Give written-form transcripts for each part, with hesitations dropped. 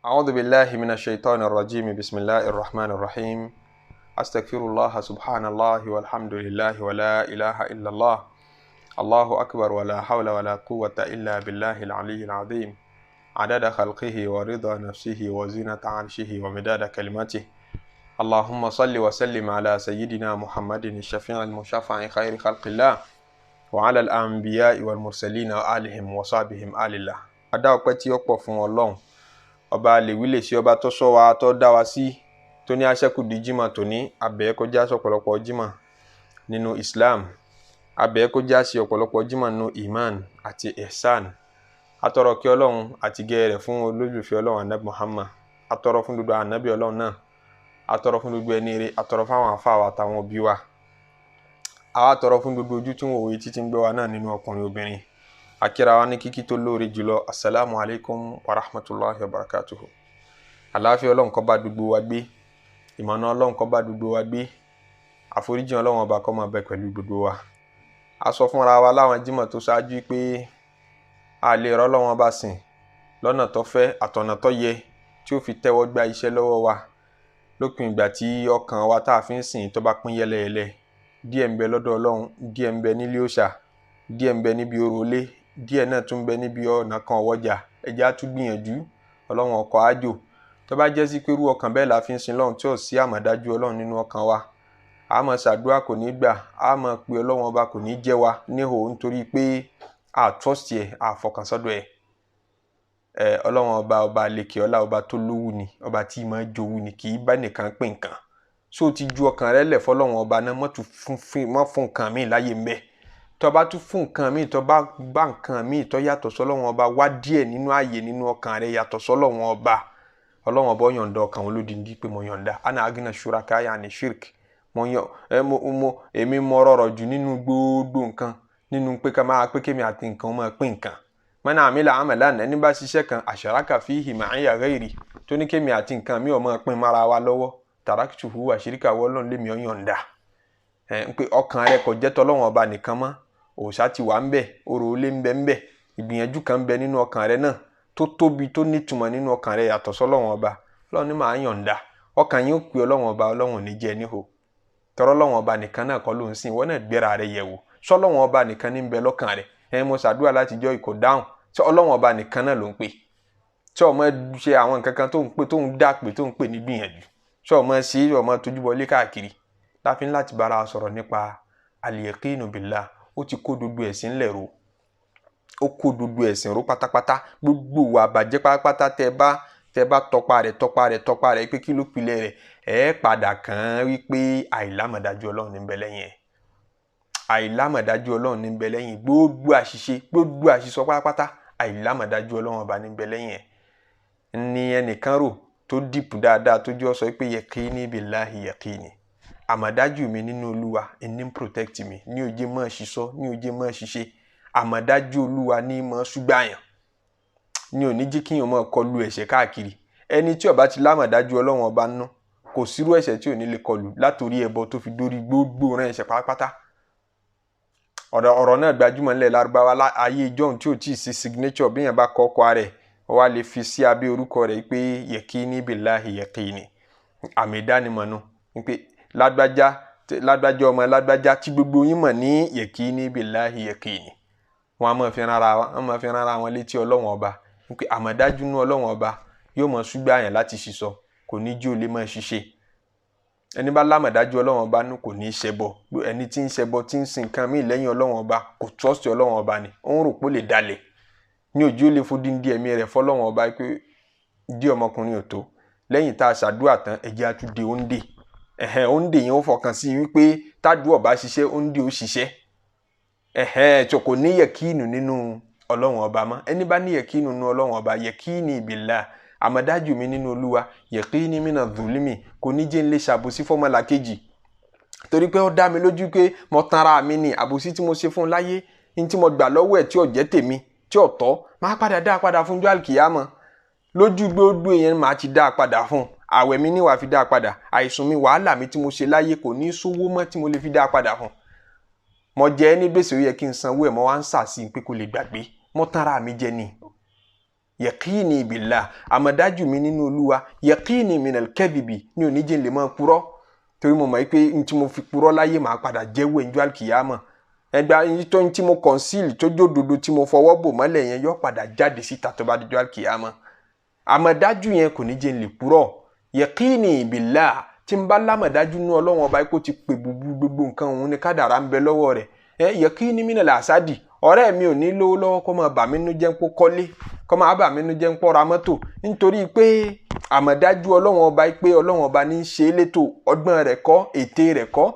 أعوذ بالله من الشيطان الرجيم. بسم الله الرحمن الرحيم. أستغفر الله سبحان الله والحمد لله ولا إله إلا الله الله أكبر ولا حول ولا قوة إلا بالله العلي العظيم عدد خلقه ورضا نفسه وزنة عرشه ومداد كلماته. اللهم صل وسلم على سيدنا محمد الشفيع المشفع خير خلق الله وعلى الأنبياء والمرسلين وآلهم وصحبهم آل الله. Adá ọpẹ́ tí ó pọ̀ fún Ọlọ́run ọba lèwí lè ṣe, ọba tó sọ wa, tó dá wa sí, tó ní aṣẹ́kù di jímọ̀ tòní. Abẹ́ kó já sí ọ̀pọ̀lọpọ̀ jímọ̀ nínú Islam, abẹ́ kó já sí ọ̀pọ̀lọpọ̀ jímọ̀ nínú iman àti ihsan. Atọrọ kí Ọlọ́run àti gẹ́ rẹ̀ fún olólùfẹ́ Ọlọ́run anabi Muhammad, atọrọ fún gbogbo anabi Ọlọ́run náà, atọrọ fún gbogbo ẹni rere, atọrọ fáwọn àfa wa àtàwọn òbí wa, àwa atọrọ fún gbogbo ojú tí ń wòye títí ń gbé wa náà nínú ọkùnrin obìnrin. Akira wa ní kíkí tó lóore jùlọ, asalaamu alaykum wa rahmatulahi wa barakatuhu. Àlàáfíà Ọlọ́run kó bá gbogbo wa gbé, ìmọ̀nà Ọlọ́run kó bá gbogbo wa gbé, àforíjì Ọlọ́run ọba kó máa bẹ pẹ̀lú gbogbo wa. A sọ fúnra wa láwọn jímọ̀ tó ṣáájú pé a lè rọ́ Ọlọ́run ọba sìn lọ́nà tó fẹ́ àtọ̀nà tó yẹ tí ó fi tẹ́wọ́ gba iṣẹ́ lọ́wọ́ wa lópin ìgbà tí ọkàn wa tá a fi ń sìn tó bá pín yẹlẹyẹlẹ. Díẹ̀ ń bẹ lọ́dọ̀ Ọlọ́run, díẹ̀ ń bẹ nílé òòṣà, díẹ̀ ń bẹ níbi orò ilé, díẹ̀ náà tún bẹ níbi ọ̀nà kan ọ̀wọ́jà. Ẹ̀jẹ̀ á tún gbìyànjú Ọlọ́run ọkọ̀ àjò. Tó bá jẹ́ sí pé irú ọkàn bẹ́ẹ̀ la fi ń sin Ọlọ́run tí ò sí àmọ̀dájú Ọlọ́run nínú ọkàn wa, a máa ṣàdúrà kò ní gbà, a máa pe Ọlọ́run ọba kò ní jẹ́ wa níhò, nítorí pé a trust ẹ̀, a fọkàn sọ́dọ̀ ẹ̀. Ọlọ́run ọba, ọba àlekè ọlá, ọba tó lówù ni, ọba tí máa jowú ni, kì í bá nìkan pín nǹkan. So ti ju ọkàn rẹ lẹ̀ fọlọ́run ọba náà, mọ́ fún nǹkan míì láyé ń bẹ́ẹ̀. Tó bá tún fún nǹkan míì, tó bá bá nǹkan míì tó yàtọ̀ sọ́lọ́run ọba wá díẹ̀ nínú ààyè nínú ọkàn rẹ yàtọ̀ sọ́lọ́run ọba, Ọlọ́run ọba ó yọ̀ǹda ọkàn wọn lódìndí pé mo yọ̀ǹda. Ana agina shuraka yaani shirk. Mo yàn ẹ mo mo èmi mo rọrọ̀ jù nínú gbogbo nǹkan, nínú pé ká máa pé kémi àti nǹkan máa pín nǹkan. Mana amila amalan, ẹni bá ṣiṣẹ́ kan, asharaka fihi ma'iya ghairi, tó ní kémi àti nǹkan mi ò máa pín mára wa lọ́wọ́, taraktuhu wa shirika, Ọlọ́run lémi ó yọ̀ǹda. Ẹ ń pé ọkàn rẹ kò jẹ́ tọ́lọ́run ọba nìkan mọ́, òòṣà ti wà ń bẹ, orò ilé ń bẹ ń bẹ, ìgbìyànjú kan ń bẹ nínú ọkàn rẹ náà tó tóbi tó nítumọ̀ nínú ọkàn rẹ yàtọ̀ sọ́lọ́run ọba. Ọlọ́run ní màá yọ̀ǹda. Ọkàn yín ó pè Ọlọ́run ọba, Ọlọ́run ò ní jẹ́ níhò. Tọrọ Ọlọ́run ọba nìkan náà kọ́ ló ń sìn, wọ́n náà gbéra rẹ yẹ̀wò. Sọ́lọ́run ọba nìkan ní ń bẹ lọ́kàn rẹ. Ẹ mo ṣàdúrà láti jọ ìkò dáhùn. Ṣé Ọlọ́run ọba nìkan náà ló ń pè? Ṣé o máa ṣe àwọn nǹkan kan tó ń pè, tó ń dà pé, tó ń pè ní gbìyànjú? Ṣé o máa ṣe, o máa tójú bọlé káàkiri? Láfi láti bára sọ̀rọ̀ nípa al-yaqinu billah. Ó ti kó gbogbo ẹ̀sìn ńlẹ̀ ro, ó kó gbogbo ẹ̀sìn ro pátápátá, gbogbo ìwà àbàjẹ́ pátápátá. Tẹ bá tọpa rẹ̀ tọpa rẹ̀ tọpa rẹ̀ pé kí ló pilẹ̀ rẹ̀, ẹ padà kàn án wípé àìlámọ̀dájú Ọlọ́run ní ń bẹ lẹ́yìn ẹ̀. Àìlámọ̀dájú Ọlọ́run ní ń bẹ lẹ́yìn gbogbo àṣìṣe, gbogbo àṣìṣọ pátápátá, àìlámọ̀dájú Ọlọ́run ọba ní ń bẹ lẹ́yìn ẹ̀. Ní ẹnìkan rò tó dìpù dáadáa tó jẹ́ ọ sọ pé yaqini billahi yaqini, àmọ̀dájú mi nínú Olúwa ẹni ń protect mi, ní òjé mọ́ ṣiṣọ́, ní òjé mọ́ ṣiṣẹ́. Àmọ̀dájú Olúwa ní mọ́ ṣúgbàyàn, ní òní jí kíyàn mọ́ kọlu ẹ̀ṣẹ̀ káàkiri. Ẹni tí ó bá ti lámọ̀dájú Ọlọ́run ọba nú, kò sírú ẹ̀ṣẹ̀ tí ò ní lè kọlu, látòrí ẹbọ tó fi dórí gbogbo rẹ̀ ẹ̀ṣẹ̀ pátápátá. Ọ̀rọ̀ náà gbajúmọ̀ nílẹ̀ Lárúbáwá ayé ìjọ́un tí ò tí ì sí signature. Bí yẹn bá kọ́ ọkọ rẹ̀, ó wá lè fi sí abẹ́ orúkọ rẹ̀ pé yaqini billahi yaqini, àmì ìdánimọ̀ nu pé lágbájá lágbájá ọmọ lágbájá tí gbogbo yín mọ̀ ní yaqini billahi yaqini. Wọ́n á máa fi ránra wọn, wọ́n máa fi ránra wọn létí Ọlọ́run ọba pé àmọ̀dájú nú Ọlọ́run ọba yóò mọ̀ ṣúgbà yẹn láti ṣiṣọ́, kò ní jí ó lè máa ṣiṣẹ́. Ẹni bá lámọ̀dájú Ọlọ́run ọba nú kò ní í ṣẹbọ. Ẹni tí ń ṣẹbọ, tí ń sin nǹkan míì lẹ́yìn Ọlọ́run ọba, kò trust Ọlọ́run ọba ni, ó ń rò pé ó lè dalẹ̀ ní òjì, ó lè fodindi ẹ̀mí rẹ̀ fọlọ́run ọba pé dí ọmọkùnrin ò tó. Lẹ́yìn tá a ṣàdúrà tán, ẹ̀jẹ̀ àtúndé òǹdè ẹ̀hẹ́n òǹdè yẹn, ó fọkàn sí wípé tádùú ọba ṣiṣẹ́, òǹdè ó ṣiṣẹ́. Ẹ̀hẹ́n tó kò ní yẹ̀kíìnù nínú Ọlọ́run ọba mọ́. Ẹni bá ní yẹ̀kíìnù nínú Ọlọ́run ọba, yẹ̀kíìnì billah, àmọ̀dájú mi nínú Olúwa, yẹ̀kíìnì mina dhulimi, kò ní jẹ́ ń lè ṣàbòsí fọ́mọlàkejì, torí pé ó dá mi lójú pé mo tanra mi ní àbòsí tí mo ṣe fún láyé, ní tí mo gbà lọ́wọ́ ẹ̀ tí ò jẹ́ tèmi, tí ò tọ́, máa padà dá a padà fún jọ́ àlùkìyámọ̀. Lójú gbogbo èèyàn máa ti dá a padà fún. Àwẹ̀ mi ní wàá fi dá a padà, àìsùn mi, wàhálà mi tí mo ṣe láyé, kò ní sówó mọ́ tí mo lè fi dá a padà fún. Mo jẹ ní gbèsè, ó yẹ kí n sanwó ẹ̀, mo wá ń sà sí i pé kò lè gbàgbé, mo tanra mi jẹ ni. Yaqini billah, àmọ̀dájú mi nínú Olúwa. Yaqini minal kadhibi, ní oníjẹ́ lè máa purọ́, torí mo mọ̀ pé n tí mo fi purọ́ láyé màá padà jẹ́wọ́ ẹ̀njọ́ àlùkìyámọ̀. Ẹgbà tó ń tí mo conceal tó jódodo tí mo fọwọ́ bò mọ́lẹ̀ yẹn yọ padà jáde síta tó bá dijọ́ àlùkìyámọ̀. Àmọ̀dájú yẹn kò ní jẹ́ n lè purọ́. Yaqini billah, tí n bá lámọ̀dájú nú Ọlọ́run ọba kó ti pè gbogbo nǹkan òun ni kádàrá ń bẹ lọ́wọ́ rẹ̀. Yaqini minal hasadi, ọ̀rẹ́ mi ò ní lówó lọ́wọ́ kó máa bà mí nú jẹ́ ń pọ́ kọ́lé, kó máa bà mí nú jẹ́ ń pọ́ ra mọ́tò, nítorí pé àmọ̀dájú Ọlọ́run ọba pé Ọlọ́run ọba ní í ṣe é létò, ọgbọ́n rẹ̀ kọ́, ète rẹ̀ kọ́,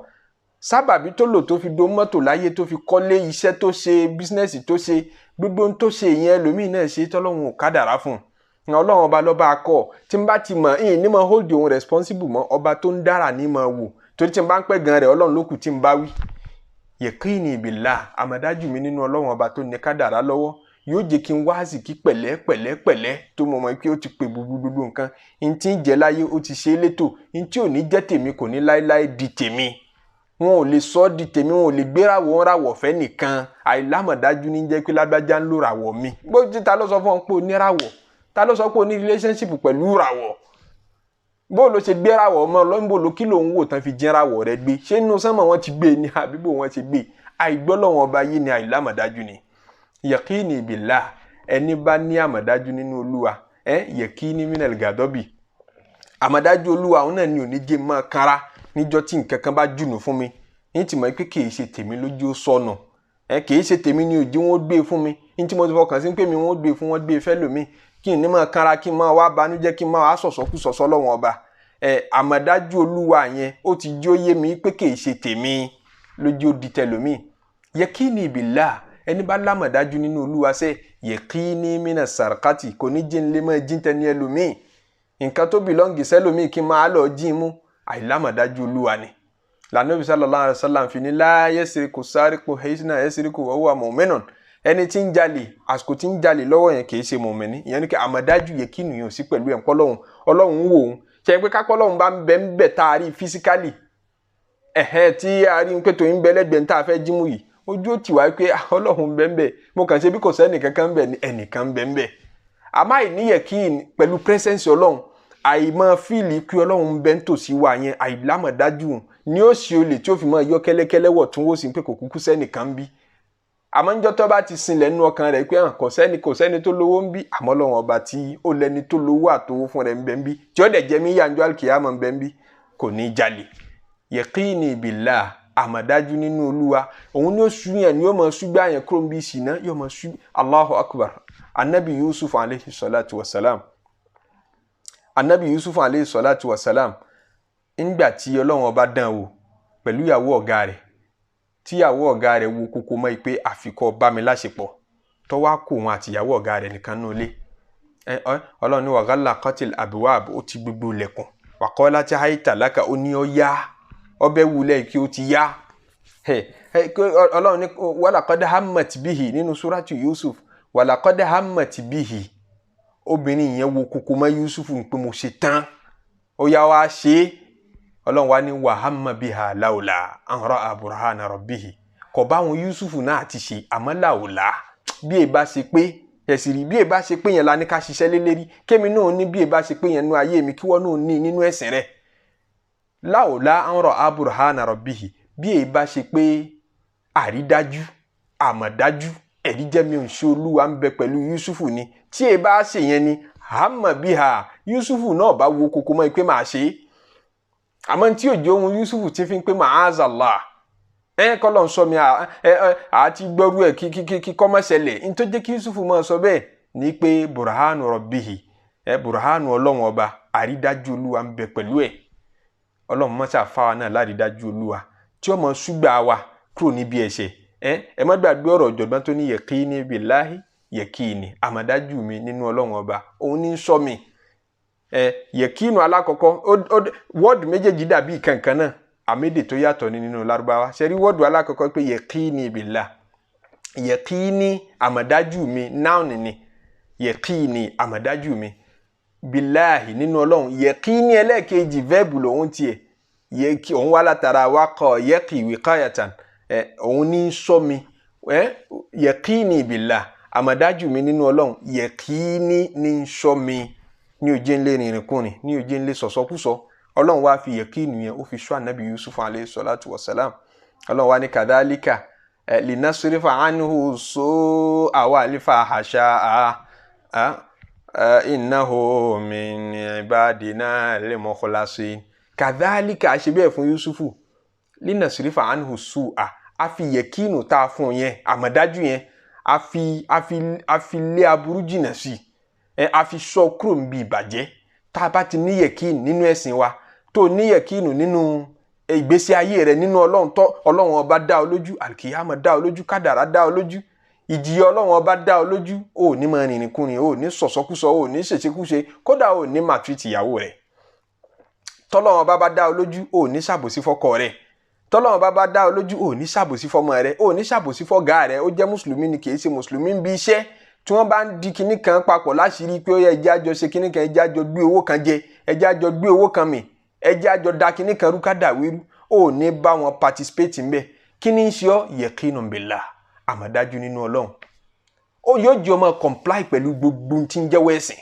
sábàbí tó lò tó fi do mọ́tò láyé, tó fi kọ́lé, iṣẹ́ tó ṣe, bísínẹ́sì tó ṣe, gbogbo ohun tó ṣe ìyẹn ẹlòmíì náà ṣe tọ́lọ́run ò kádàrá fún un. Ọlọ́run ọba lọ́ba akọ, tí n bá ti mọ̀ ìyìn ní mọ̀ hold òun responsible mọ́, ọba tó ń dára ní mọ̀ wò, torí tí n bá ń pẹ́ gan rẹ̀ Ọlọ́run ló kù tí n bá wí. Yaqini billah, àmọ̀dájú mi nínú Ọlọ́run ọba tó ní kádàrá lọ́wọ́ yóò jẹ́ kí n wá àsìkí pẹ̀lẹ́ pẹ̀lẹ́ pẹ̀lẹ́, tó mọ̀ mọ́ pé ó ti pè gbogbo nǹkan, n tí ń jẹ láyé ó ti ṣe é létò, n tí ò ní jẹ́ tèmi kò ní láéláé di tèmi, wọn ò lè sọ ọ́ di tèmi, wọn ò lè gbérawọ̀ ńrawọ̀ fẹ́ nìkan. Àìlámọ̀dájú ní jẹ́ pé lágbájá ń lò ràwọ̀ mi. Bó ti ta ló sọ fún ọ pé o níràwọ̀? Ta ló sọ pé o ní relationship pẹ̀lú ràwọ̀? Bó ló ṣe gbérawọ̀ ọmọ ọlọ́nbó ló kí ló ń wò tán fi jẹ́rawọ̀ rẹ gbé? Ṣé inú sánmọ̀ wọn ti gbé ni àbí bó wọn ti gbé? Àìgbọ́lọ́wọ́n ọba yìí ni àìlámọ̀dájú ni. Yaqini billah, ẹni bá ní àmọ̀dájú nínú Olúwa, yaqini minal gadabi, àmọ̀dájú Olúwa òun náà ni ò ní jẹ́ máa kára níjọ́ tí nǹkan kan bá jùnú fún mi, ní tí mo pé kì í ṣe tèmi lójú ó sọnù, kì í ṣe tèmi ni òjì wọn ó gbé fún mi, ní tí mo ti fọkàn sí pé mi wọn ó gbé fún wọn gbé fẹ́ lómi, kí n ní máa kára, kí n máa wá banújẹ́, kí n máa wá sọ̀sọ́kú sọ̀sọ́ lọ́wọ́n ọba. Àmọ̀dájú Olúwa yẹn ó ti jó yé mi pé kì í ṣe tèmi lójú ó di tẹlómi. Yaqini billah, ẹni bá lámọ̀dájú nínú Olúwa sẹ́, yaqini mina sarqati, kò ní jí ń lé mọ́ jí ń tẹni ẹlòmíì, nǹkan tó bìlọ́ǹgì sẹ́lòmíì kí n máa lọ jí mú, àìlámọ̀dájú Olúwa ni. Lànàbí sallallahu alaihi wasallam fi ní la yasriqu sariqu hina yasriqu wa huwa mu'minun, ẹni tí ń jalè àsìkò tí ń jalè lọ́wọ́ yẹn kì í ṣe mùmínì. Ìyẹn ni kí àmọ̀dájú yẹkínu yẹn ò sí pẹ̀lú ẹ̀ ń pọ́lọ́hún, Ọlọ́run ń wò ó, ṣe pé kápọ́lọ́hún bá ń bẹ ń bẹ̀ tá a rí físíkálì ẹ̀hẹ́ tí a rí pé tòun ń bẹ lẹ́gbẹ̀ẹ́ tá a fẹ́ jímú yìí, ojú ó tì wá pé Ọlọ́run bẹ ń bẹ, mo kàn ṣe bí kò sẹ́nì kankan bẹ ni ẹnìkan bẹ ń bẹ. Àmọ́ àìníyẹ̀kín pẹ̀lú presence Ọlọ́run, àìmọ̀ fíìlì pé Ọlọ́run ń bẹ ń tòsí wa yẹn, àìlámọ̀dájú ni ó ṣe olè tí ó fi máa yọ kẹ́lẹ́kẹ́lẹ́ wọ̀ tún wò sí pé kò kúkú sẹ́nìkan bí. Àmọ́ níjọ́ tó bá ti sinlẹ̀ nínú ọkàn rẹ̀ pé kò sẹ́ni tó lówó ń bí, àmọ́ Ọlọ́run ọba tí ó lẹ́ni tó lówó àtowó fún rẹ̀ ń bẹ ń bí, tí ó dẹ̀ jẹ́ mí yànjú àlùkìyámọ̀ ń bẹ ń bí, kò ní jalè. Yaqini billah, àmọ̀dájú nínú Olúwa òun ni ó sú yẹn, ni ó máa súgbà yẹn kúrò ń bí ìṣìná, yóò máa sú. Allahu akbar. Anabi Yusuf alayhi salatu wa salam, Anabi Yusuf alayhi salatu wa salam, ńgbà tí Ọlọ́run ọba dán wò pẹ̀lú ìyàwó ọ̀gá rẹ̀, tíyàwó ọ̀gá rẹ̀ wo kókó mọ́ pé àfikọ́ bá mi láṣepọ̀, tó wá kó òun àti ìyàwó ọ̀gá rẹ̀ nìkan nínú ilé. Ọlọ́run ní wa ghallaqatil abwab, ó ti gbogbo ilẹ̀kùn, wa qalat hayta laka, ó ní ó yá, ọbẹ̀ wulẹ̀ kí ó ti yá. Ọlọ́run ní wa laqad hammat bihi nínú suratu Yusuf, wa laqad hammat bihi, obìnrin yẹn wo kókó mọ́ Yusuf pé mo ṣe tán, ó yá wá ṣe é. Ọlọ́run wá ní wa hamma biha lawla an ra'a burhana rabbihi, kò bá wọn Yusuf náà ti ṣe, àmọ́ lawla, bí e bá ṣe pé ẹ̀sìn rí, bí e bá ṣe pé yẹn la ní ká ṣiṣẹ́ lélẹ́rí, kémi náà ní bí e bá ṣe pé yẹn nú ayé mi, kí wọ́n náà ní nínú ẹ̀sìn rẹ̀. Lawla an ra'a burhana rabbihi, bí e bá ṣe pé àrídájú àmọ̀dájú ẹ̀rí jẹ́ mi ò ṣe Olúwa ń bẹ pẹ̀lú Yusufu ni, tí e bá ṣe yẹn ni hamma biha, Yusufu náà bá wo kókó mọ́ pé màá ṣe é. Àmọ́ tí òjò ohun Yusufu ti fi ń pé ma'azallah, kọ́ ló ń sọ mi àti gbọ́rú ẹ̀ kí kọ́ mọ́ ṣẹlẹ̀. N tó jẹ́ kí Yusufu máa sọ bẹ́ẹ̀ ni pé burhanu rabbihi, burhanu Ọlọ́run ọba, àrídájú Olúwa ń bẹ pẹ̀lú ẹ̀. Ọlọ́run mọ́ṣá fáwa náà lárídájú Olúwa tí ó mọ ṣúgbà wa kúrò níbi ẹ̀ṣẹ̀. Ẹ má gbàgbé ọ̀rọ̀ ọ̀jọ̀gbọ́n tó ní yaqini billahi yaqini, àmọ̀dájú mi nínú Ọlọ́run ọba òun ní ń sọ mi. Yaqinu alákọ̀ọ́kọ́, wọ́ọ̀dù méjèèjì dàbí kankan náà, àmédè tó yàtọ̀ ní nínú Lárúbáwá. Ṣe rí wọ́ọ̀dù alákọ̀ọ́kọ́ pé yaqini billah, yaqini àmọ̀dájú mi, noun ni yaqini àmọ̀dájú mi, billahi nínú Ọlọ́run. Yaqini ẹlẹ́ẹ̀kejì verb lòun tiẹ̀, òun wá látara wákọ̀ yaqi wiqayatan, òun ní sọ mi. Yaqini billah, Àmọ̀dájú mi nínú Ọlọ́run yẹ̀kíní ní ń sọ mi, ní òjé ńlẹ̀ rìnrìnkùnrin, ní òjé ńlẹ̀ sọ̀sọ́kúsọ. Ọlọ́run wá fi yẹ̀kíní yẹn ó fi sọ ànábì Yusuf alayhi salatu wa salam. Ọlọ́run wá ní kadhalika linasrifa anhu su'a wal fahsha'a innahu min ibadina al-mukhlasin. Kadhalika ṣe bẹ́ẹ̀ fún Yusufu, linasrifa anhu su'a, a fi yẹ̀kínu tá a fún yẹn, àmọ̀dájú yẹn, a fi lé aburú jìnnà sí i, a fi sọ kúrò níbi ìbàjẹ́. Tá a bá ti ní yẹ̀kínu nínú ẹ̀sìn wa, tó ní yẹ̀kínu nínú ìgbésí ayé rẹ nínú Ọlọ́run, tó Ọlọ́run ọba dá ọ lójú, àlùkìyámà dá ọ lójú, kádàrá dá ọ lójú, ìjìyà Ọlọ́run ọba dá ọ lójú, ò ní máa rìnrìnkúrìn, ò ní sọ̀sọ́kúsọ, ò ní ṣèṣekúṣe, kódà ò ní màtírìtì ìyàwó rẹ. Tọ́lọ́run ọba bá dá ọ lójú, ò ní ṣàbòsí fọ́kọ rẹ. Tọ́lọ́run bá bá dá ọ lójú, ò ní ṣàbòsí fọ́mọ rẹ, ò ní ṣàbòsí fọ́gá rẹ. Ó jẹ́ mùsùlùmí ni kì í ṣe mùsùlùmí ń bí iṣẹ́ tí wọ́n bá ń di kinní kan papọ̀ láṣìírí pé ó yẹ ẹjẹ́ àjọ ṣe kinní kan, ẹjẹ́ àjọ gbé owó kan jẹ, ẹjẹ́ àjọ gbé owó kan mì, ẹjẹ́ àjọ da kinní kan rúkà dàwérú, ò ní bá wọn participate ńbẹ̀. Kí ni ń ṣe ọ́? Yẹ̀kínù billah, àmọ̀dájú nínú Ọlọ́run. Ó yóò jẹ́ ọmọ comply pẹ̀lú gbogbo tí ń jẹ́wọ́ ẹ̀sìn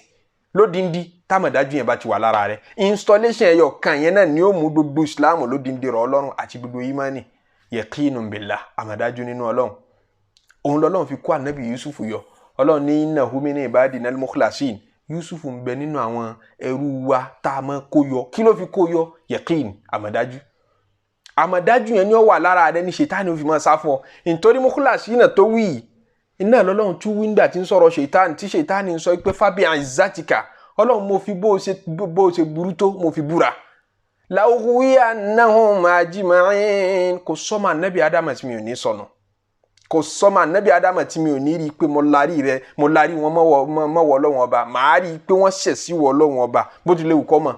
lódindi. Támọ̀dájú yẹn bá ti wà lára rẹ̀, installation ẹyọ kan yẹn náà ni ó mú gbogbo ìsìláàmù lódindi rọ̀ Ọlọ́run àti gbogbo ìmánì. Yẹ̀kínù billah, àmọ̀dájú nínú Ọlọ́run. Òun lọ́lọ́run fi kó ànábì Yusuf yọ. Ọlọ́run ní innahu min ibadinal mukhlasin. Yusuf ń bẹ nínú àwọn ẹrú wa tá a máa kó yọ. Kí ló fi kó yọ? Yẹ̀kín, àmọ̀dájú. Àmọ̀dájú yẹn ni ó wà lára rẹ ní ṣètánì ó fi máa sá fún ọ. Nítorí mukhlasina tó wí yìí, iná lọ́lọ́run tún wí nígbà tí ń sọ̀rọ̀ ṣètánì, tí ṣètánì ń sọ pé fabi izzatika, Ọlọ́run mo fi bó ṣe burú tó mo fi búra. La'ughwiyannahum ajma'in. Kò sọ́mọ ànábì Ádámà tí mi ò ní sọnù, kò sọ́mọ ànábì Ádámà tí mi ò ní rí i pé mo larí rẹ, mo larí wọn mọ́wọ́ Ọlọ́run ọba, màá rí i pé wọ́n ṣẹ̀ sí wọ Ọlọ́run ọba bó tilẹ̀ wù kọ́ mọ̀,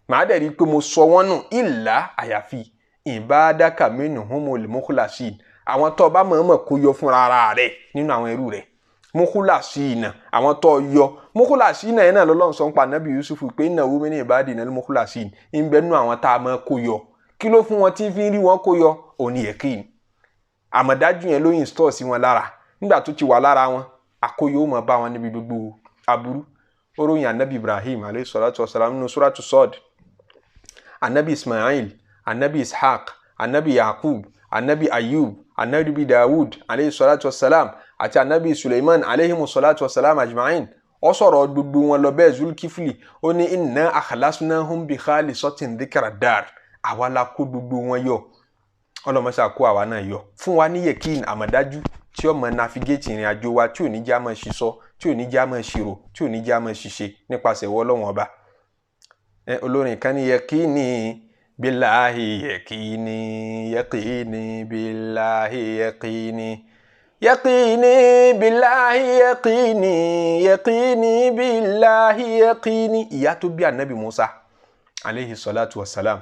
màá dẹ̀ rí i pé mo sọ wọ́n nù ìlà àyàfi ìbádàkà minhumul mukhlasin, àwọn tó bá mọ̀ọ́mọ̀ kó yọ fúnra ara rẹ̀ nínú àwọn ẹrú rẹ̀. Mukhlasina, àwọn tó yọ mukhlasina yẹn náà lọ́lọ́run sọ ń pa ànábì Yusuf pé innahu min ibadinal mukhlasin, ń bẹ nínú àwọn tá a máa kó yọ. Kí ló fún wọn tí fi ń rí wọn kó yọ? Òní yẹ̀kín, àmọ̀dájú yẹn ló install sí wọn lára. Nígbà tó ti wà lára wọn, àkóyọ ó máa bá wọn níbi gbogbo aburú. Ó ròyìn anabi Ibrahim alayhi salatu wasalam nínú suratu Sod, anabi Ismail, anabi Ishaq, anabi Yakub, anabi Ayub, anabi Dawud alayhi salatu wasalam àti anabi Suleiman alayhi salatu wasalam ajma'in. Ó sọ̀rọ̀ gbogbo wọn lọ bẹ́ẹ̀. Zulkifli ó ní inna akhlasnahum bi khalisatin dhikra dar, àwa la kó gbogbo wọn yọ. Ọlọmọṣà kó àwa náà yọ fún wa ní yẹkín, àmọ̀dájú tí ó máa navigate ìrìn àjò wa, tí ò ní já máa ṣiṣọ, tí ò ní já máa ṣirò, tí ò ní já máa ṣiṣe nípasẹ̀ ìwọ Ọlọ́run ọba. Olórin kan ní yẹkíní billahi yẹkíní, yẹkíní billahi yẹkíní, yẹkíní billahi yẹkíní, yẹkíní billahi yẹkíní. Ìyá tó bí anabi Musa aleyhi salatu wa salam,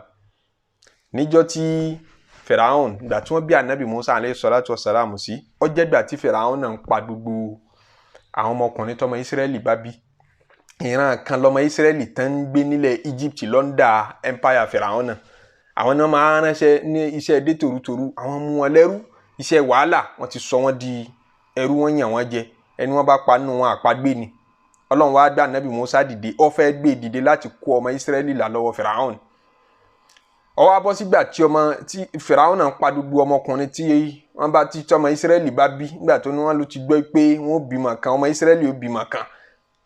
níjọ́ tí Firaun, gbà tí wọ́n bí anabi Musa alayhi salatu wasalam sí, ó jẹ́ gbà tí Firaun náà ń pa gbogbo àwọn ọmọkùnrin tọmọ Israẹli bá bí. Ìran kan lọmọ Israẹli tán ń gbé nílẹ̀ Egypt lọ́ndà empire Firaun náà. Àwọn náà máa ránṣẹ́ ní iṣẹ́ dé tòrútòrú, àwọn mú wọn lẹ́rú, iṣẹ́ wàhálà, wọ́n ti sọ wọ́n di ẹrú, wọ́n yàn wọ́n jẹ, ẹni wọ́n bá pa nínú wọn àpagbé ni. Ọlọ́run wá gbà anabi Musa dìde, ó fẹ́ gbé dìde láti kó ọmọ Israẹli là lọ́wọ́ Firaun. Ó wá bọ́ sígbà tí ọmọ tí Fìràwọn náà ń pa gbogbo ọmọkùnrin tí wọ́n bá tí ọmọ Ísírẹ́lì bá bí. Nígbà tó ní wọ́n ló ti gbọ́ pé wọ́n ó bímọ kan, ọmọ Ísírẹ́lì ó bímọ kan,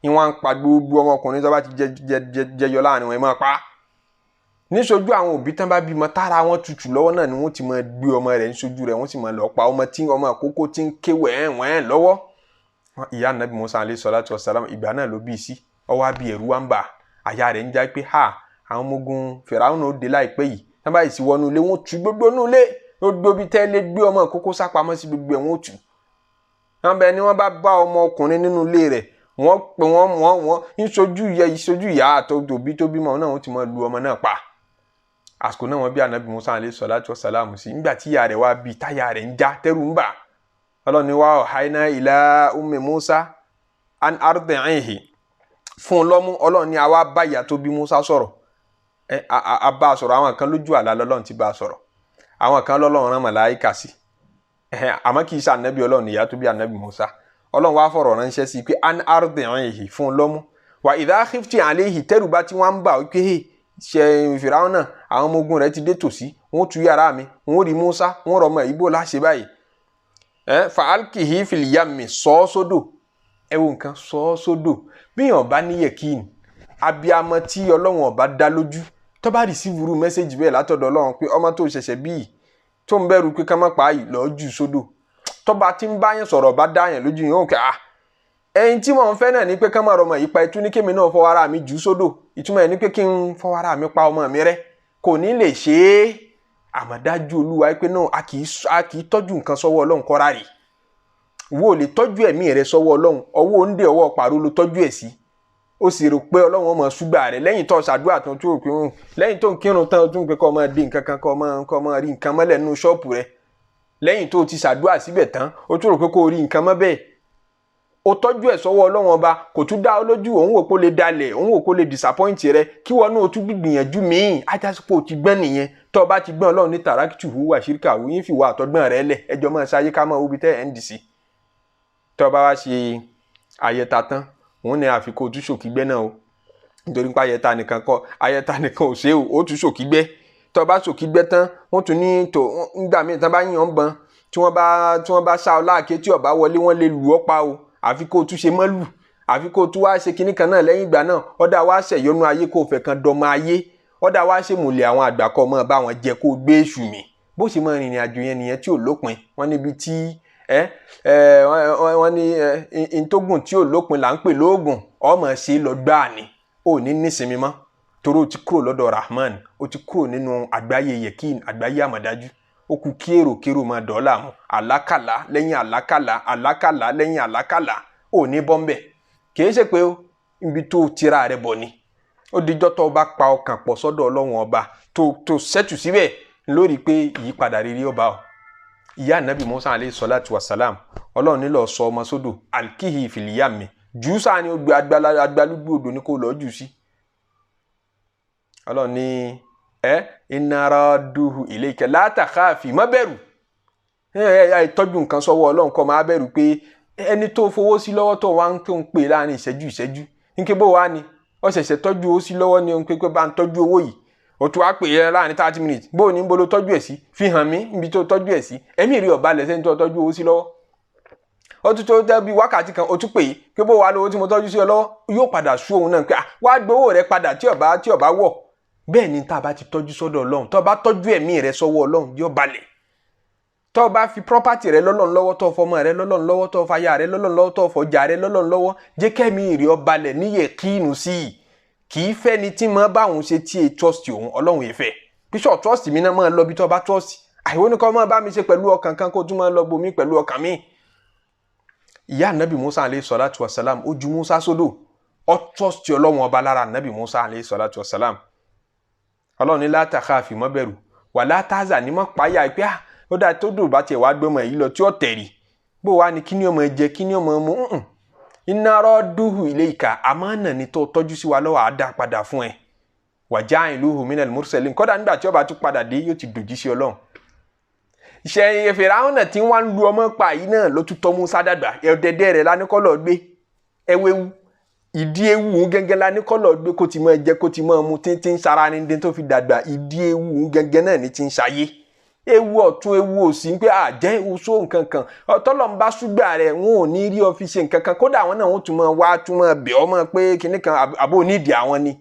ni wọ́n ń pa gbogbo ọmọkùnrin tó bá ti jẹyọ láàrin wọn, ẹ máa pa. Níṣojú àwọn òbí tán bá bímọ, tára wọn tutù lọ́wọ́ náà ni wọ́n ti máa gbé ọmọ rẹ̀ níṣojú rẹ̀, wọ́n sì máa lọ pa ọmọ tí ọmọ àkókò tí ń ké wẹ́ẹ̀wẹ́ẹ̀ lọ́wọ́. Ìyá anabi Musa alayhi salatu wasalam, ìgbà náà ló bí sí, ó wá bí ẹ̀rù wá ń bà, àyà rẹ̀ ń já pé ha, àwọn ọmọ ogun Fìràwọn ó dé láìpẹ́ yìí, tán báyìí sì wọnú ilé, wọ́n tú gbogbo inú ilé, gbogbo ibi tẹ́ lé gbé ọmọ kókó sápamọ́ sí gbogbo ẹ̀ wọ́n tú. Wọ́n bẹ ni wọ́n bá bá ọmọ ọkùnrin nínú ilé rẹ̀, wọ́n pè wọ́n ìṣojú ìyá àtòbí tó bímọ náà, wọ́n ti máa lu ọmọ náà pa. Àsìkò náà wọ́n bí anabi Musa alayhi salatu wasalam sí. Nígbà tí ìyá rẹ̀ wá bí, táyà rẹ̀ ń já, tẹ́rù ń bà. Ọlọ́run ní wa ọ̀háiná ila ummi Musa an ardi'ihi, fún un lọ́mú. Ọlọ́run ní àwa bá ìyá tó bí Musa sọ̀rọ̀, a bá a sọ̀rọ̀. Àwọn kan lójú àlá lọ́lọ́run ti bá a sọ̀rọ̀, àwọn kan lọ́lọ́run rán màláíkà sí, àmọ́ kì í ṣe ànábì Ọlọ́run ìyá tó bí ànábì Musa. Ọlọ́run wá fọ̀rọ̀ ránṣẹ́ sí i pé an ardi'ihi, fún un lọ́mú. Wà idha khifti alayhi, tẹ́rù bá tí wọ́n ń bà wípé ṣe Fìráúnà àwọn ọmọ ogun rẹ̀ ti dé tòsí, wọ́n tú yàrá mi, wọ́n rí Musa, wọ́n rọmọ ìbò láṣẹ báyìí. Fa alkihi fil yammi, sọ ọ́ sódò. Ẹ wo nǹkan, sọ ọ́ sódò. Bí èèyàn bá ní yẹ̀kín, abiyamọ tí Ọlọ́run ọba dá lójú, tó bá rìsíìfù mẹ́sẹ̀gì bẹ́ẹ̀ látọ̀dọ̀ Ọlọ́run pé ọmọ tó ṣẹ̀ṣẹ̀ bí tó ń bẹ̀rù pé ká má pa á yìí, lọ́ọ́ jù sódò. Tó bá ti ń bá yẹn sọ̀rọ̀ bá dá yẹn lójú yẹn, ó kẹ́ ah, ẹyin tí mò ń fẹ́ náà ni pé ká má rọmọ yìí pa, ẹtú ní kémi náà fọwọ́ ara mi jù sódò. Ìtumọ̀ ẹ̀ ní pé kí n fọwọ́ ara mi pa ọmọ mi rẹ́, kò ní lè ṣe é. Àmọ̀dájú Olúwa pé náà a kì í tọ́jú nǹkan sọ́wọ́ Ọlọ́run kọ́ra rè. Wo lè tọ́jú ẹ̀mí rẹ sọ́wọ́ Ọlọ́run, ọwọ́ òǹdè ọwọ́ pàrọ̀ ló tọ́jú ẹ̀ sí. Ó sì rò pé Ọlọ́run ọmọ ṣúgbà rẹ̀ lẹ́yìn tó ṣàdúrà tán tó pé lẹ́yìn tó ń kírun tán tó ń pé kọ́ ọmọ dín nǹkan kan, kọ́ ọmọ rí nǹkan mọ́lẹ̀ nínú ṣọ́ọ̀pù rẹ̀. Lẹ́yìn tó ti ṣàdúrà síbẹ̀ tán, ó tún rò pé kó rí nǹkan mọ́ bẹ́ẹ̀. Ó tọ́jú ẹ̀ sọ́wọ́ Ọlọ́run ọba, kò tún dá ọ lójú, òun wò kó lè dalẹ̀, òun wò kó lè disappoint rẹ, kí wọn náà tún gbìyànjú míì. Ajásípò ti gbọ́n nìyẹn. Tó o bá ti gbọ́n, Ọlọ́run ní tàràkìtù hùwà ṣíríkà yín fi wà àtọ́gbọ́n rẹ lẹ̀, ẹjọ́ máa ṣayé ká máa wúbi tẹ́ ndc. Tó o bá wá ṣe ayẹta tán, òun ní àfikún ojú ṣòkígbẹ́ náà o, nítorí pé ayẹta nìkan kọ́, ayẹta nìkan ò ṣe é o, ó tún ṣòkígbẹ́. Tó o bá ṣòkígbẹ́ tán, wọ́n tún ní tó ńgbà míì tán bá yàn án bọn, tí wọ́n bá ṣá ọ láàké, tí ó bá wọlé wọ́n lè lù ọ́ pa o. Àfi kó o tún ṣe mọ́lù, àfi kó o tún wá ṣe kinní kan náà lẹ́yìn ìgbà náà. Ọ̀dà wá ṣẹ̀yọ́nú ayé kó o fẹ́ kan dọ́mọ ayé, ọ̀dà wá ṣe mùlẹ̀ àwọn àgbà kọ́ ọmọ bá wọn jẹ kó o gbé èṣù mi. Bó ṣe máa rìnrìn àjò yẹn nìyẹn tí ò lópin. Wọ́n níbi tí wọ́n ní ntógùn tí ò lópin là ń pè lóògùn, ọmọ ṣe lọ gbáà ni, ò ní nísinmi mọ́, torí o ti kúrò lọ́dọ̀ Rahman, o ti kúrò nínú àgbáyé yẹ̀kín, àgbáyé àmọ̀dájú. Ó kù kí èrò kérò máa dọ́là mọ́, àlákàlà lẹ́yìn àlákàlà, àlákàlà lẹ́yìn àlákàlà, ò ní bọ́m̀bẹ̀. Kì í ṣe pé ó ibi tó tira rẹ̀ bọ̀ ni. Ó dijọ́ tó bá pa ọkàn pọ̀ sọ́dọ̀ Ọlọ́run ọba tó ṣẹ́tù síbẹ̀ lórí pé ìyípadà rere ọba o. Ìyá Ànábì Musa alayhi salatu wa salam, Ọlọ́run nílò sọ ọmọ sódò, alkihi fil yammi, jù sáà ni ó gbé agbalúgbú odò ní kó lọ́ọ́ jù sí. Ọlọ́run ní inna radduhu ilayka la takhafi, má bẹ̀rù. Ẹ tọ́jú nǹkan sọ́wọ́ Ọlọ́run kọ́ máa bẹ̀rù pé ẹni tó fowó sí lọ́wọ́ tó wá ń tó ń pè láàrin ìṣẹ́jú ìṣẹ́jú nke bó wá ni ó ṣẹ̀ṣẹ̀ tọ́jú owó sí lọ́wọ́ ni ó ń pé bá ń tọ́jú owó yìí, ó tún wá pè é láàrin 30 minutes, bó ní bó ló tọ́jú ẹ̀ sí, fi hàn mí níbi tó tọ́jú ẹ̀ sí. Ẹ̀mí rí ọ̀bá lẹ́sẹ̀ ní tó tọ́jú owó sí lọ́wọ́. Ó tún tó tẹ́ bí wákàtí kan, ó tún pè é pé bó wá lówó tí mo tọ́jú sí ọ lọ́wọ́, yóò padà sú òun náà pé wá gbowó rẹ padà tí ọba wọ̀. Bẹ́ẹ̀ ni tá a bá ti tọ́jú sọ́dọ̀ Ọlọ́run, tó bá tọ́jú ẹ̀mí rẹ sọ́wọ́ Ọlọ́run yóò balẹ̀. Tó bá fi property rẹ lọ́lọ́run lọ́wọ́, tó fọmọ rẹ lọ́lọ́run lọ́wọ́, tó fàyà rẹ lọ́lọ́run lọ́wọ́, tó fọjà rẹ lọ́lọ́run lọ́wọ́, jẹ́ kẹ́mi rẹ ó balẹ̀ níyẹ̀ kínu sí i. Kì í fẹ́ ni tí mo bá òun ṣe tí e trust òun, Ọlọ́run yìí fẹ́. Bíṣọ̀ trust mi náà máa lọ bí tó bá trust. Àìwọ́ ní kọ́ máa bá mi ṣe pẹ̀lú ọkàn kan kó tún máa lọ bomi pẹ̀lú ọkàn mi. Ìyá Ànábì Musa alayhi salatu wa salam, ó ju Musa sódò, ó trust Ọlọ́run ọba lára Ànábì Musa alayhi salatu wa salam. Ọlọ́run ní la takhafi, má bẹ̀rù, wà látàzà ní mọ́ páyà pé ó dáa tó dùn bá tiẹ̀ wá gbọ́mọ yìí lọ tí ó tẹ̀rì, bó wá ní kí ni ọmọ jẹ, kí ni ọmọ mu. Inna radduhu ilayka, àmánà ni tó tọ́jú sí wa lọ́wọ́, á dá padà fún ẹ. Wa ja'iluhu minal mursalin, kọ́dà nígbà tí ó bá tún padà dé yóò ti dòjí sí Ọlọ́run. Ìṣe Fìráúnà tí wọ́n ń lu ọmọ pa yìí náà ló tún tọ́ Musa dàgbà, ẹ̀ẹ́dẹ́dẹ́ rẹ̀ lánìkọ́lọ́ gbé ẹwẹ́wu, ìdí ewu gẹ́gẹ́ la ní kọ́lọ̀ gbé kó ti máa jẹ kó ti máa mu tí ń sara ní dín tó fi dàgbà. Ìdí ewu gẹ́gẹ́ náà ní ti ń ṣayé. Ewu ọ̀tún ewu òsì ń pé àjẹ́ oṣó nǹkan kan, ọ̀tọ́lọ̀ ń bá ṣúgbà rẹ̀ wọn ò ní rí ọ fi ṣe nǹkan kan, kódà àwọn náà wọ́n tún máa wá tún máa bẹ̀ ọ́ mọ́ pé kinní kan àbó onídìí àwọn ni.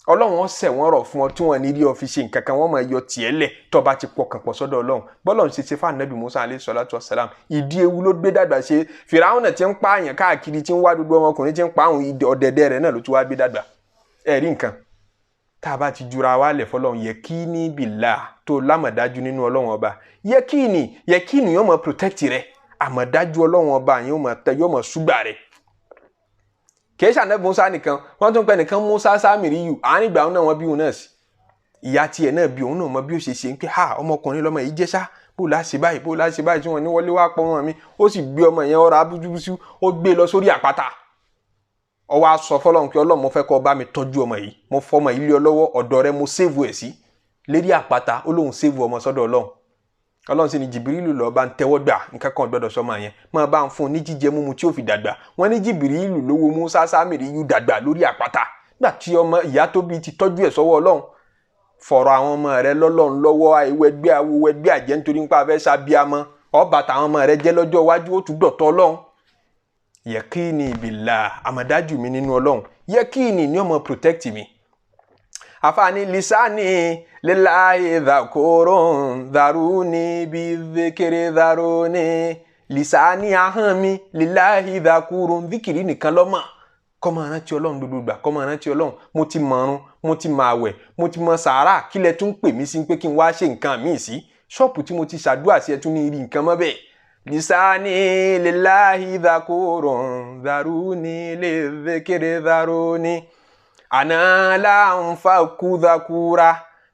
Ọlọ́run ọ̀sẹ̀ wọn rọ̀ fún ọ tí wọ́n ní rí ọ fi ṣe nǹkan kan, wọ́n máa yọ tiẹ̀ lẹ̀ tó bá ti pọkàn pọ̀ sọ́dọ̀ Ọlọ́run. Bọ́lọ̀ ń ṣe ṣe fún Ànábì Musa alayhi salatu wassalam, ìdí ewu ló gbé dàgbà ṣe. Fìràwọ̀nà tí ń pààyàn káàkiri, tí ń wá gbogbo ọmọkùnrin tí ń pa àwọn ọ̀dẹ̀dẹ̀ rẹ̀ náà ló tún wá gbé dàgbà. Ẹ̀rí nǹkan tá a bá ti jura wa lẹ̀ fọlọ́run, yẹkíní bìlà tó lámọ̀dájú nínú Ọlọ́run ọba, yẹkíní yóò máa protect rẹ, àmọ̀dájú Ọlọ́run ọba yóò máa ṣúgbà rẹ. Kì í ṣe Ànábì Musa nìkan, wọ́n tún pẹ́ nìkan Musa Sámìríyù, àárín ìgbà náà wọ́n bí òun náà sí. Ìyá tiẹ̀ náà bí òun náà mọ bí ó ṣe ṣe ń pé ha ọmọkùnrin lọmọ yìí jẹ́ sá, bó la ṣe báyìí, bó la ṣe báyìí, tí wọ́n ní wọlé wá pọ̀ wọn mi. Ó sì gbé ọmọ yẹn ọ̀rọ̀ abújúbúsú, ó gbé lọ sórí àpáta. Ó wá sọ fọlọ́run pé Ọlọ́run mo fẹ́ kó bá mi tọ́jú ọmọ yìí, mo fọmọ yìí lé ọ lọ́wọ́, ọ̀dọ̀ rẹ mo save ẹ̀ sí. Lérí àpáta ó lóun save ọmọ sọ́dọ̀ Ọlọ́run. Ọlọ́run sì ní Jìbìrìlù lọ bá ń tẹ́wọ́ gbà, nǹkan kan gbọ́dọ̀ sọmọ yẹn, máa bá ń fún un ní jíjẹ múmu tí ó fi dàgbà. Wọ́n ní Jìbìrìlù lówó Musa Sámìrì yú dàgbà lórí àpáta nígbà tí ọmọ ìyá tó bí ti tọ́jú ẹ̀ sọ́wọ́ Ọlọ́run. Fọ̀rọ̀ àwọn ọmọ rẹ lọ́lọ́run lọ́wọ́, àìwẹ̀gbẹ́ awowẹ̀gbẹ́ àjẹ́ nítorí nípa afẹ́ sábíamọ́, ọba tàwọn ọmọ rẹ jẹ́ lọ́jọ́ iwájú, ó tún dọ̀tọ̀ Ọlọ́run. Yẹkíni bìlà, àmọ̀dájú mi nínú Ọlọ́run, yẹkíni ni ọmọ protect mi. Àfààní lisani lillahi dhakurun dharuni bi dhikri dharuni. Lisani ahọ́n mi lillahi dhakurun, dhikiri nìkan lọ́mọ. Kó máa rántí Ọlọ́run gbogbo ìgbà, kó máa rántí Ọlọ́run. Mo ti mọ̀run, mo ti mọ àwẹ̀, mo ti mọ sàárà, kílẹ̀ tún pè mí sí pé kí n wá ṣe nǹkan míì sí. Ṣọ́ọ̀pù tí mo ti ṣàdúrà sí ẹ tún ní rí nǹkan mọ́ bẹ́ẹ̀. Lisani lillahi dhakurun dharuni li dhikri dharuni. Àná láǹfà kúdàkúra,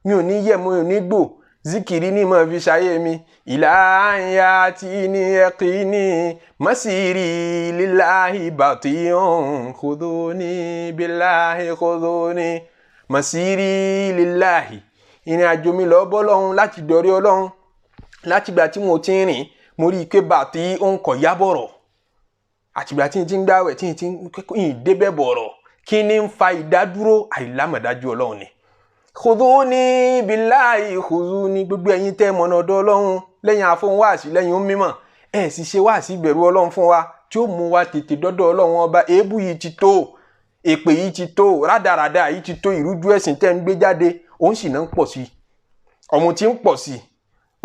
mi ò ní yẹ̀, mo ò ní gbò, zikiri ni mo fi ṣayé mi. Ìlànà tí ní ẹ̀kí ní masiri lillahi batiyun khuduni billahi khuduni. Masiri lillahi, ìrìn àjò mi lọ bọ́ lọ́hún láti dọ̀rí Ọlọ́hun. Látìgbà tí mo ti ń rìn, mo rí i pé bàtí ó ń kọ̀ yábọ̀rọ̀. Àtìgbà tí n ti ń gbàwẹ̀, tí n ti ń débẹ̀ bọ̀rọ̀, kí ni ń fa ìdádúró? Àìlámọ̀dájú Ọlọ́run ni. Khuduni billahi khuduni, gbogbo ẹ̀yin tẹ́ mọ̀nà ọ̀dọ̀ Ọlọ́run lẹ́yìn àfọ̀hún wáàsí, lẹ́yìn ó mímọ̀, ẹ̀ sì ṣe wáàsí ìbẹ̀rù Ọlọ́run fún wa tí ó mú wa tètè dọ́dọ̀ Ọlọ́run ọba. Èébú yìí ti tó, èpè yìí ti tó, rádaràda yìí ti tó, ìrújú ẹ̀sìn tẹ́ ń gbé jáde òun sì náà ń pọ̀ sí i, ọ̀mù tí ń pọ̀ sí i,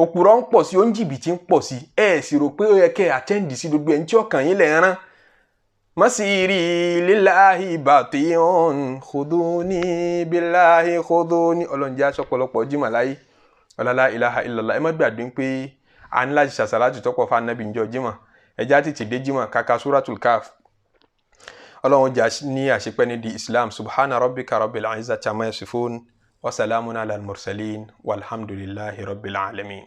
òpùrọ̀ ń pọ̀ sí i, òǹjìbìtì ń pọ̀ sí i. Ẹ̀ sì rò pé ó yẹ kẹ́ àtẹ́ǹdì sí gbogbo ẹ̀ ń tí ọkàn yín lẹ̀ ń rán. Masiri lillahi batiyun khuduni billahi khuduni. Ọlọ́run jẹ́ aṣọ pọ̀lọpọ̀ jimá láyé, ọlọ́lá ilaha illallah. Ẹ má gbàgbé pé a ní láti ṣàṣàlájú tọ́pọ̀ fún anabi njọ́ jimá. Ẹja tètè dé jimá kàkà suratul kaf. Ọlọ́run jẹ́ ní àṣepẹ́ ní di Islam. Subhana rabbika rabbil izzati amma yasifun wa salamun ala al-mursalin walhamdulillahi rabbil alamin.